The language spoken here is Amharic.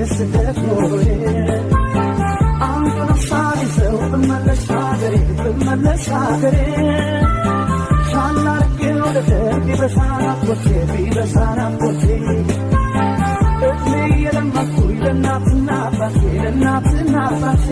የስደት ኑሮዬ። አንዱን ሀሳብ ይዘው ብመለስ ሀገሬ፣ ብመለስ ሀገሬ፣ ቻል አድርጌው ልደር ቢበዛ ናፍቆቴ፣ ቢበዛ ናፍቆቴ። እድሜ እየለመድኩኝ ለእናትና አባቴ፣ ለእናትና አባቴ።